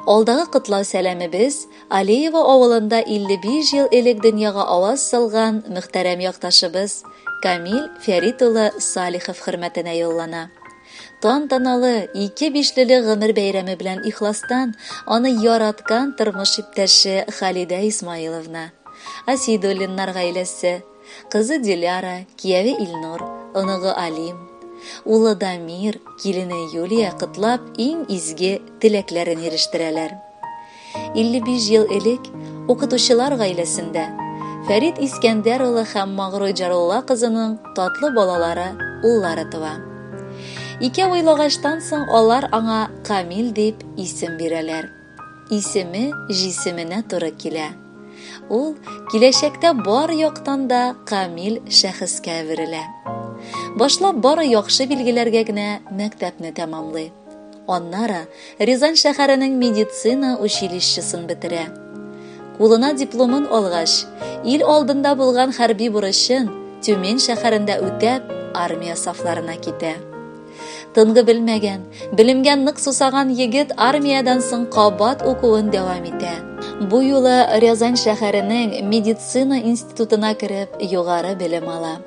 Алдагы котлау сәламебез Алиево авылында 55 ел элек дөньяга аваз салган мөхтәрәм якташыбыз Камил Фәрит улы Салихов хөрмәтенә юллана. Тантаналы ике бишлеле гомер бәйрәме белән ихластан аны яраткан тормыш иптәше Халидә Исмаиловна, Асидуллиннар гаиләсе, Кызы Диляра, кияве Илнур, оныгы Алим, улы Дамир, килене Юлия котлап иң изге теләкләрен ирештерәләр. 55 ел элек укытучылар гаиләсендә Фәрит Искәндәр улы һәм Магруй Джарулла кызының татлы балалары, уллары туа. Икәү уйлагачтан соң алар аңа Камил дип исем бирәләр. Исеме җисеменә туры килә. Ул киләчәктә бар яктан да камил шәхескә әверелә. Башлап бары яхшы билгеләргә генә мәктәпне тәмамлый. Аннары Рязань шәһәренең медицина училищесын бетерә. Кулына дипломын алгач, ил алдында булган хәрби бурычын Тюмень шәһәрендә үтәп, армия сафларына китә. Тынгы белмәгән, белемгә нык сусаган егет армиядән соң кабат укуын дәвам итә. Бу юлы Рязань шәһәренең медицина институтына кереп, югары белем ала.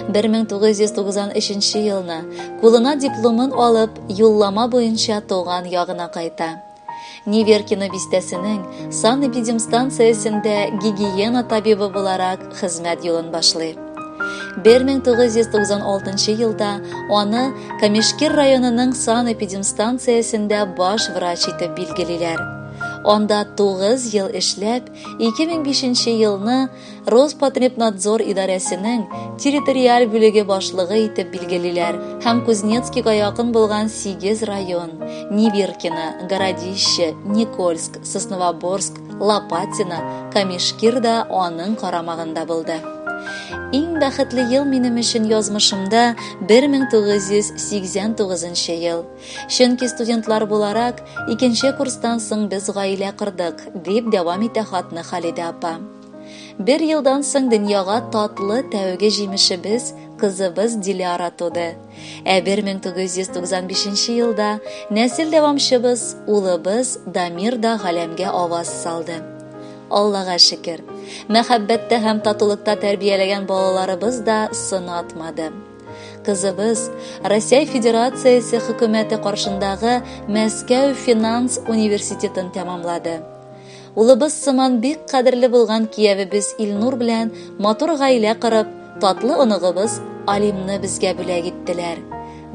1993 елны кулына дипломын алып, юллама буенча туган ягына кайта. Неверкино бистәсенең санэпидемстанциясендә гигиена табибы буларак хезмәт юлын башлый. 1996 елда аны Камешкир районының санэпидемстанциясендә баш врач итеп билгелиләр. Анда 9 ел эшләп, 2005 елны Роспотребнадзор идарәсенең территориаль бүлеге башлыгы итеп билгелиләр һәм Кузнецкийга якын булган 8 район, Неверкино, Городище, Никольск, Сосновоборск, Лопатино, Камешкир да аның карамагында булды. Иң бәхетле ел минем өчен язмышымда 1989 ел. Чөнки студентлар буларак, икенче курстан соң без гаилә кордык, дип дәвам итә хатны Халидә апа. Бер елдан соң дөньяга татлы тәүге җимешебез, кызыбыз Диляра туды. Ә 1995 елда нәсел дәвамчыбыз, улыбыз Дамир да галәмгә аваз салды. Аллага шөкер, мәхәббәттә һәм татулыкта тәрбияләгән балаларыбыз да сынатмады. Кызыбыз Россия Федерациясе хөкүмәте каршындагы Мәскәү финанс университетын тәмамлады. Улыбыз сыман бик кадерле булган киявебез Илнур белән матур гаилә корып, татлы оныгыбыз Алимны безгә бүләк иттеләр.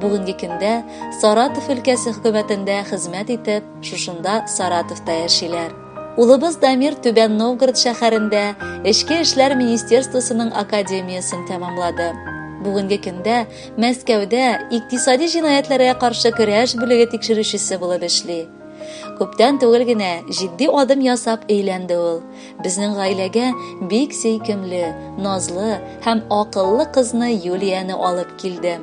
Бүгенге көндә Саратов өлкәсе хөкүмәтендә хезмәт итеп, шушында Саратовта яшиләр. Улыбыз Дамир Түбән Новгород шәһәрендә Эчке эшләр министерствосының академиясен тәмамлады. Бүгенге көндә Мәскәүдә икътисади җинаятьләргә каршы көрәш бүлеге тикшерүчесе булып эшли. Күптән түгел генә җитди адым ясап өйләнде ул. Безнең гаиләгә бик сөйкемле, назлы һәм акыллы кызны Юлияне алып килде.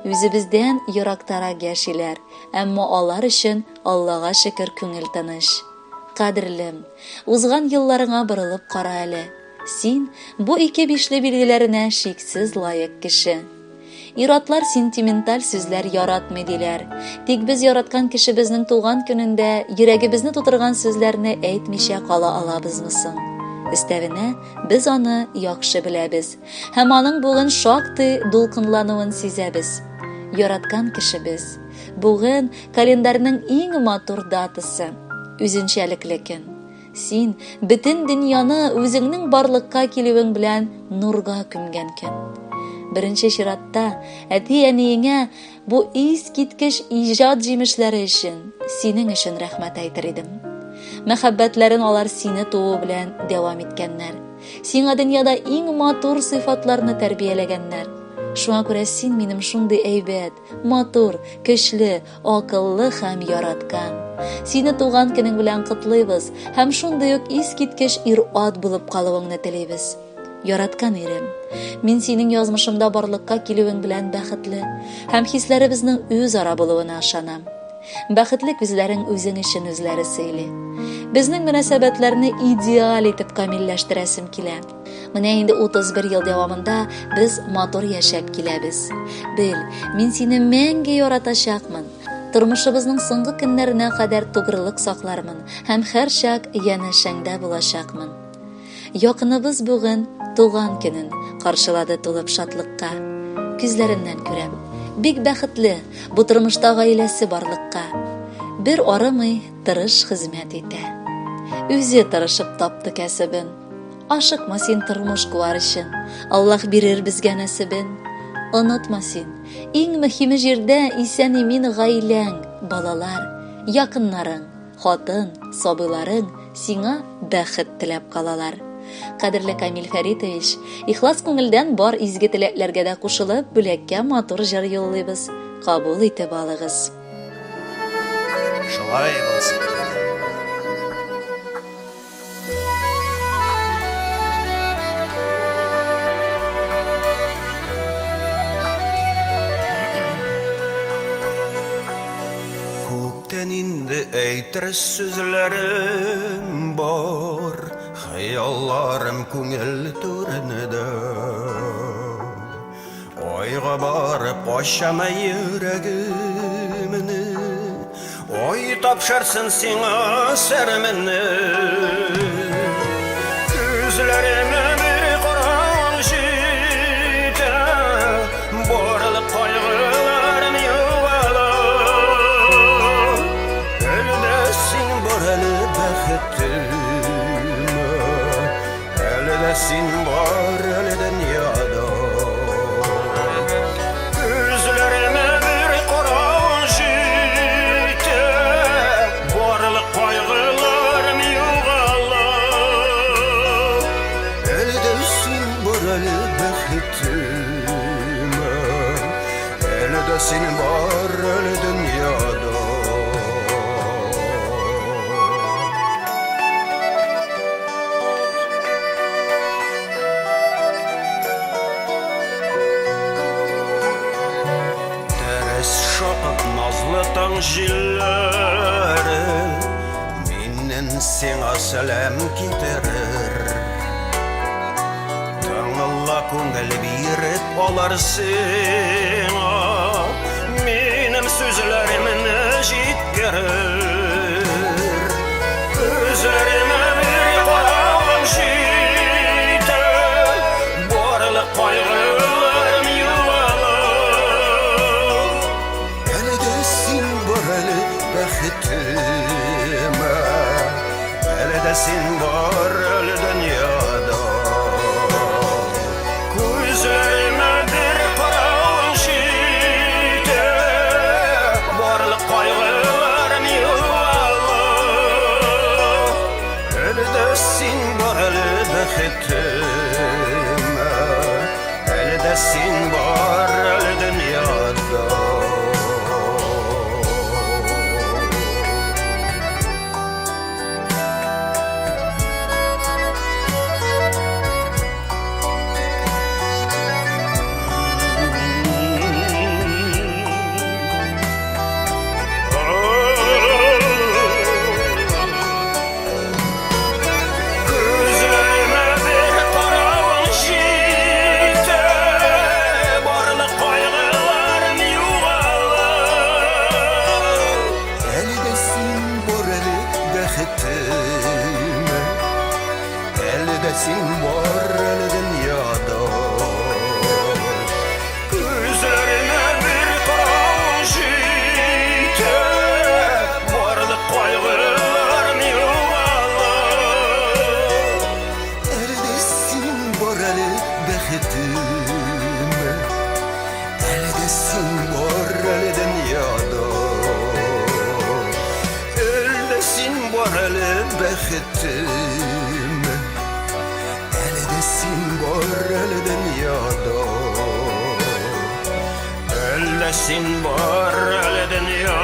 Үзебездән ерактарак яшиләр, әмма алар өчен Аллага шөкер күңел тыныч. Кадерлем, узган елларыңа борылып кара әле. Син бу ике бишле билгеләренә шиксез лаек кеше. Ир-атлар сентименталь сүзләр яратмый диләр. Тик без яраткан кешебезнең туган көнендә йөрәгебезне тутырган сүзләрне әйтмичә кала алабызмы соң? Өстәвенә, без аны яхшы беләбез һәм аның бүген шактый дулкынлануын сизәбез. Яраткан кешебез. Бүген календарьның иң матур датасы, үзенчәлекле көн. Син бөтен дөньяны үзеңнең барлыкка килүең белән нурга күмгән көн. Беренче чиратта әти-әниеңә бу искиткеч иҗат җимешләре өчен, синең өчен рәхмәт әйтер идем. Мәхәббәтләрен алар сине туу белән дәвам иткәннәр. Сиңа дөньяда иң матур сыйфатларны тәрбияләгәннәр. Шуңа күрә син минем шундый әйбәт, Матур, көчле, акыллы һәм яраткан. Сине туган көнең белән котлыйбыз һәм шундый ук искиткеч ир-ат булып калуыңны телибез. Яраткан ирем, мин синең язмышымда барлыкка килүең белән бәхетле һәм хисләребезнең үзара булуына ышанам. Бәхетле күзләрең үзең өчен үзләре сөйли. Безнең мөнәсәбәтләрне идеаль итеп камилләштерәсем килә. Менә инде 31 ел дәвамында без матур яшәп киләбез. Бел, мин сине мәңге яратачакмын. Тормышыбызның соңгы көннәренә кадәр тугрылык саклармын һәм һәрчак янәшәңдә булачакмын. Якыныбыз бүген туган көнен каршылады тулып шатлыкка. Күзләреннән күрәм, бик бәхетле бу тормышта гаиләсе барлыкка. Бер арымый тырыш хезмәт итә. Үзе тырышып тапты кәсебен. Ашыкма син тормыш куар өчен, Аллаһ бирер безгә нәсебен. Онытма син, иң мөһиме җирдә исән-имин гаиләң, балалар, якыннарың, хатын, сабыйларың сиңа бәхет теләп калалар. Кадерле Камил Фәритович, ихлас күңелдән бар изге теләкләргә дә кушылып, бүләккә матур җыр юллыйбыз. Кабул итеп алыгыз. Шулай булсын. Күптән инде әйтер сүзләрем бар, Хыялларым күңел түрендә. Айга барып ачам йөрәгемне, Ай тапшырсын сиңа серемне. Күзләремә бер караң җитә, Барлык кайгыларым югала. Әле дә син бар әле бәхетем, Әле дә син бар әле дөньяда. Күзләремә бер караң җитә, Барлык кайгыларым югала. Әле дә син бар әле бәхетем, Әле дә син бар әле дөньяда. Тәрәз шакып назлы таң җилләре Миннән сиңа сәлам китерер. Тыңла күңел биреп алар сиңа Минем сүзләремне җиткерер. Күзләремә бер каравым җитә, Барлык кайгыларым югала. Әле дә син бар әле бәхетемә, Әле дә син бар әле дөньяда. Күзләремә бер каравың җитә, Барлык кайгыларым югала. Әле дә син бар әле бәхетемә, Әле дә син бар әле дөньяда. Күзләремә бер каравың җитә, Барлык кайгыларым югала. Әле дә син бар әле бәхетем, Әле дә син бар әле дөньяда. Күзләремә бер каравың җитә, Барлык кайгыларым югала. Әле дә син бар әле бәхетем, Әле дә син бар әле дөньяда. Әле дә син бар әле бәхетем, Әле дә син бар әле дөньяда. Әле дә син бар әле дөньяда.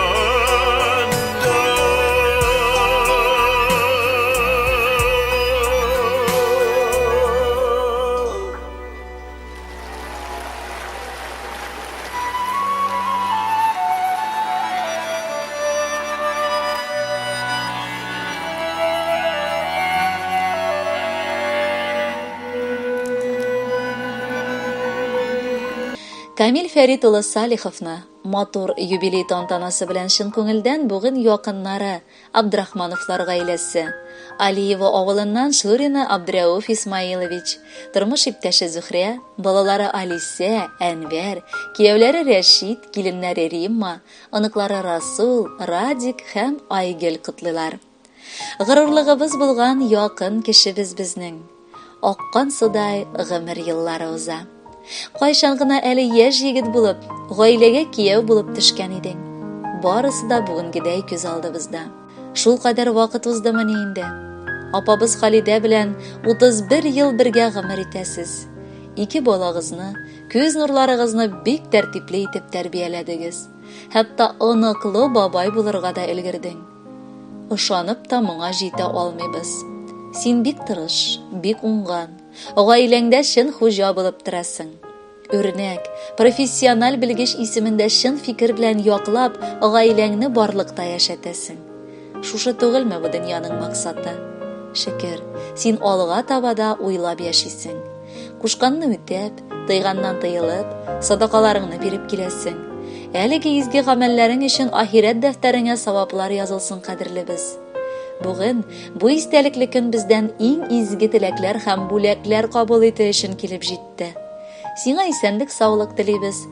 Камил Фәрит улы Салиховны Матур юбилей тантанасы белән чын күңелдән бүген якыннары, Абдрахмановлар гаиләсе, Алиево авылыннан Шурина Абдрәүф Исмаилович, тормыш иптәше Зөхрә, балалары Алисә, Әнвәр, кияүләре Рәшит, киленнәре Римма, оныклары Расул, Радик һәм Айгөл котлыйлар. Горурлыгыбыз булган якын кешебез безнең. Аккан судай гомер еллары уза. Кайчан гына әле яшь егет булып, гаиләгә кияү булып төшкән идең. Барысы да бүгенгедәй күз алдыбызда. Шул кадәр вакыт уздымыни инде? Апабыз Халидә белән 31 ел бергә гомер итәсез. Ике балагызны, күз нурларыгызны бик тәртипле итеп тәрбияләдегез. Хәтта оныклы бабай булырга да өлгердең. Ышанып та моңа җитә алмыйбыз. Син бик тырыш, бик уңган. Гаиләңдә чын хуҗа булып торасың. Үрнәк, профессиональ белгеч исемендә чын фикер белән яклап, гаиләңне барлыкта яшәтәсең. Шушы түгелме бу дөньяның максаты? Шөкер, син алга таба да уйлап яшисең. Кушканны үтәп, тыйганнан тыелып, садакаларыңны биреп киләсең. Әлеге изге гамәлләрең өчен ахирәт дәфтәреңә саваплар язылсын, кадерлебез. Бүген бу истәлекле көн бездән иң изге теләкләр һәм бүләкләр кабул итү өчен килеп җитте. Сиңа исәнлек-саулык телибез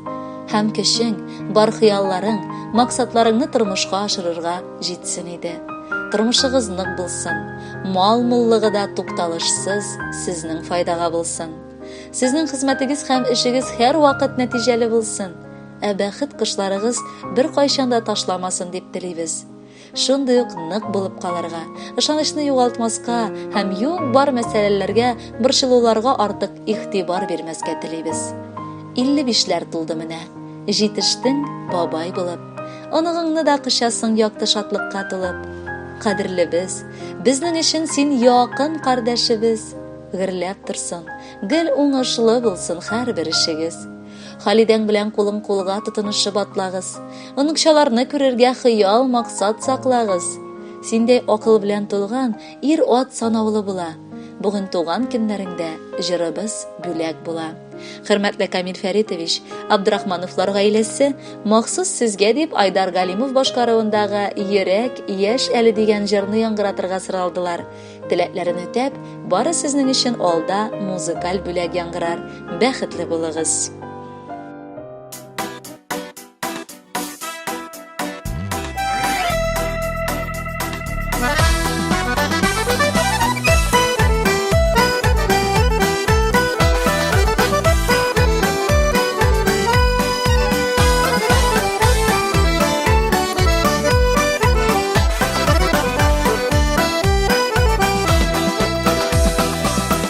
һәм көчең, бар хыялларың, максатларыңны тормышка ашырырга җитсен иде. Тормышыгыз нык булсын, мал муллыгы да тукталышсыз сезнең файдага булсын. Сезнең хезмәтегез һәм эшегез һәрвакыт нәтиҗәле булсын, ә бәхет кошларыгыз беркайчан да ташламасын дип телибез. Шундый ук нык булып калырга, ышанычны югалтмаска һәм юк-бар мәсьәләләргә, борчылуларга артык игътибар бирмәскә телибез. 55ләр тулды менә. Җитештең бабай булып. Оныгыңны да кочасың якты шатлыкка тулып. Кадерлебез, безнең өчен син якын кардәшебез. Гөрләп торсын, гел уңышлы булсын һәрбер эшегез. Халидәң белән кулың кулга тотынышып атлагыз. Оныкчаларны күрергә хыял, максат саклагыз. Синдәй акыл белән тулган ир-ат санаулы була. Бүген туган көннәреңдә җырыбыз бүләк була. Хөрмәтле Камил Фәритович, Абдрахмановлар гаиләсе махсус сезгә дип Айдар Галимов башкаруындагы Йөрәк яшь әле дигән җырны яңгыратырга соралдылар. Теләкләрен үтәп, бары сезнең өчен алда музыкаль бүләк яңгырар. Бәхетле булыгыз!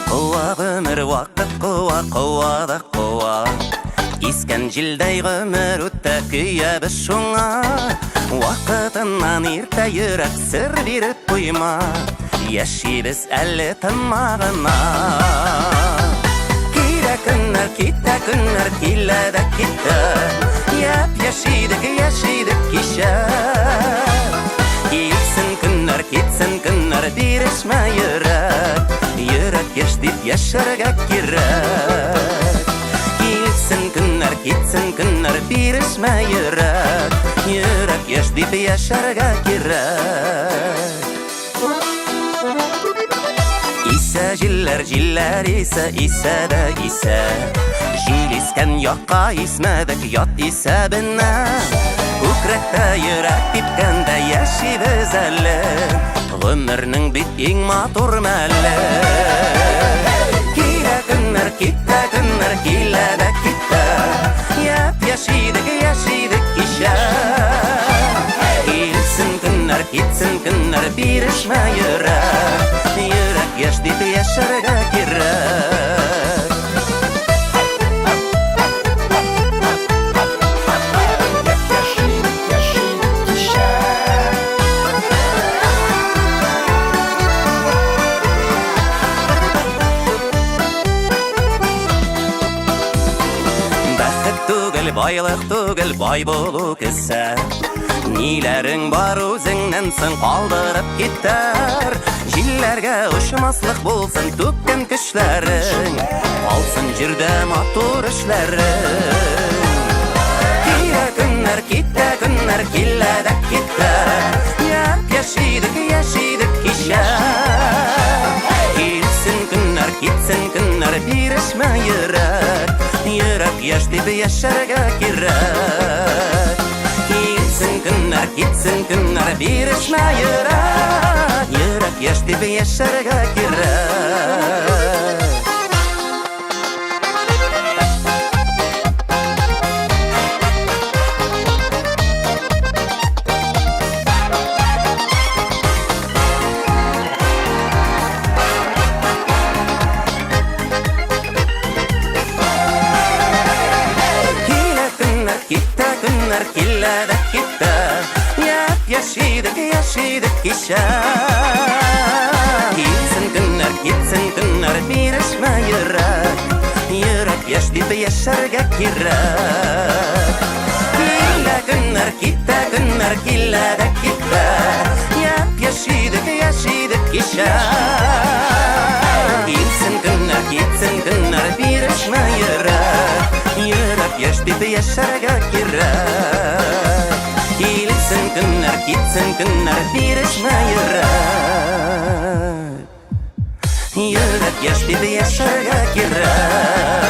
Куа гомер вакыт куа, куа да куа. Искән җилдәй гомер үтә, көябез шуңа. Вакытыннан иртә йөрәк сер биреп куйма. Яшибез әле тынма гына. Килә көннәр, китә көннәр, килә дә китә. Яп-яшь идек, яшь идек кичә. Килсен көннәр, китсен көннәр, бирешмә йөрәк. Йөрәк яшь дип яшәргә кирәк. Килсен көннәр, китсен көннәр, бирешмә йөрәк. Йөрәк яшь дип яшәргә кирәк. Исә җилләр, җилләр исә, исә дә исә. Җил искән якка исмәдек ят исәбенә. Күкрәктә йөрәк типкәндә яшибез әле. Гомернең бит иң матур мәле. Килә көннәр, китә көннәр, килә дә китә. Япь-яшь идек, яшь идек кичә. Килсен көннәр, китсен көннәр, бирешмә йөрәк. Йөрәк яшь дип яшәргә кирәк. Бәхет түгел, байлык түгел, бай булу кесә. Ниләрең бар үзеңнән соң калдырып китәр. Җилләргә очмаслык булсын түккән көчләрең. Калсын җирдә матур эшләрең. Килә көннәр, яшәргә кирәк. Килсен көннәр, китсен көннәр, бирешмә йөрәк. Йөрәк яшь дип яшәргә кирәк. Килә көннәр, китә көннәр, килә дә китә. Япь-яшь идек, яшь идек кичә. Килсен көннәр, китсен көннәр, бирешмә йөрәк. Йөрәк яшь дип яшәргә кирәк. Килә көннәр, китә көннәр, килә дә китә. Япь-яшь идек, яшь идек кичә. Килсен көннәр, китсен көннәр, бирешмә йөрәк. Йөрәк яшь дип яшәргә кирәк. Килсен көннәр, китсен көннәр, бирешмә йөрәк. Йөрәк яшь дип яшәргә кирәк.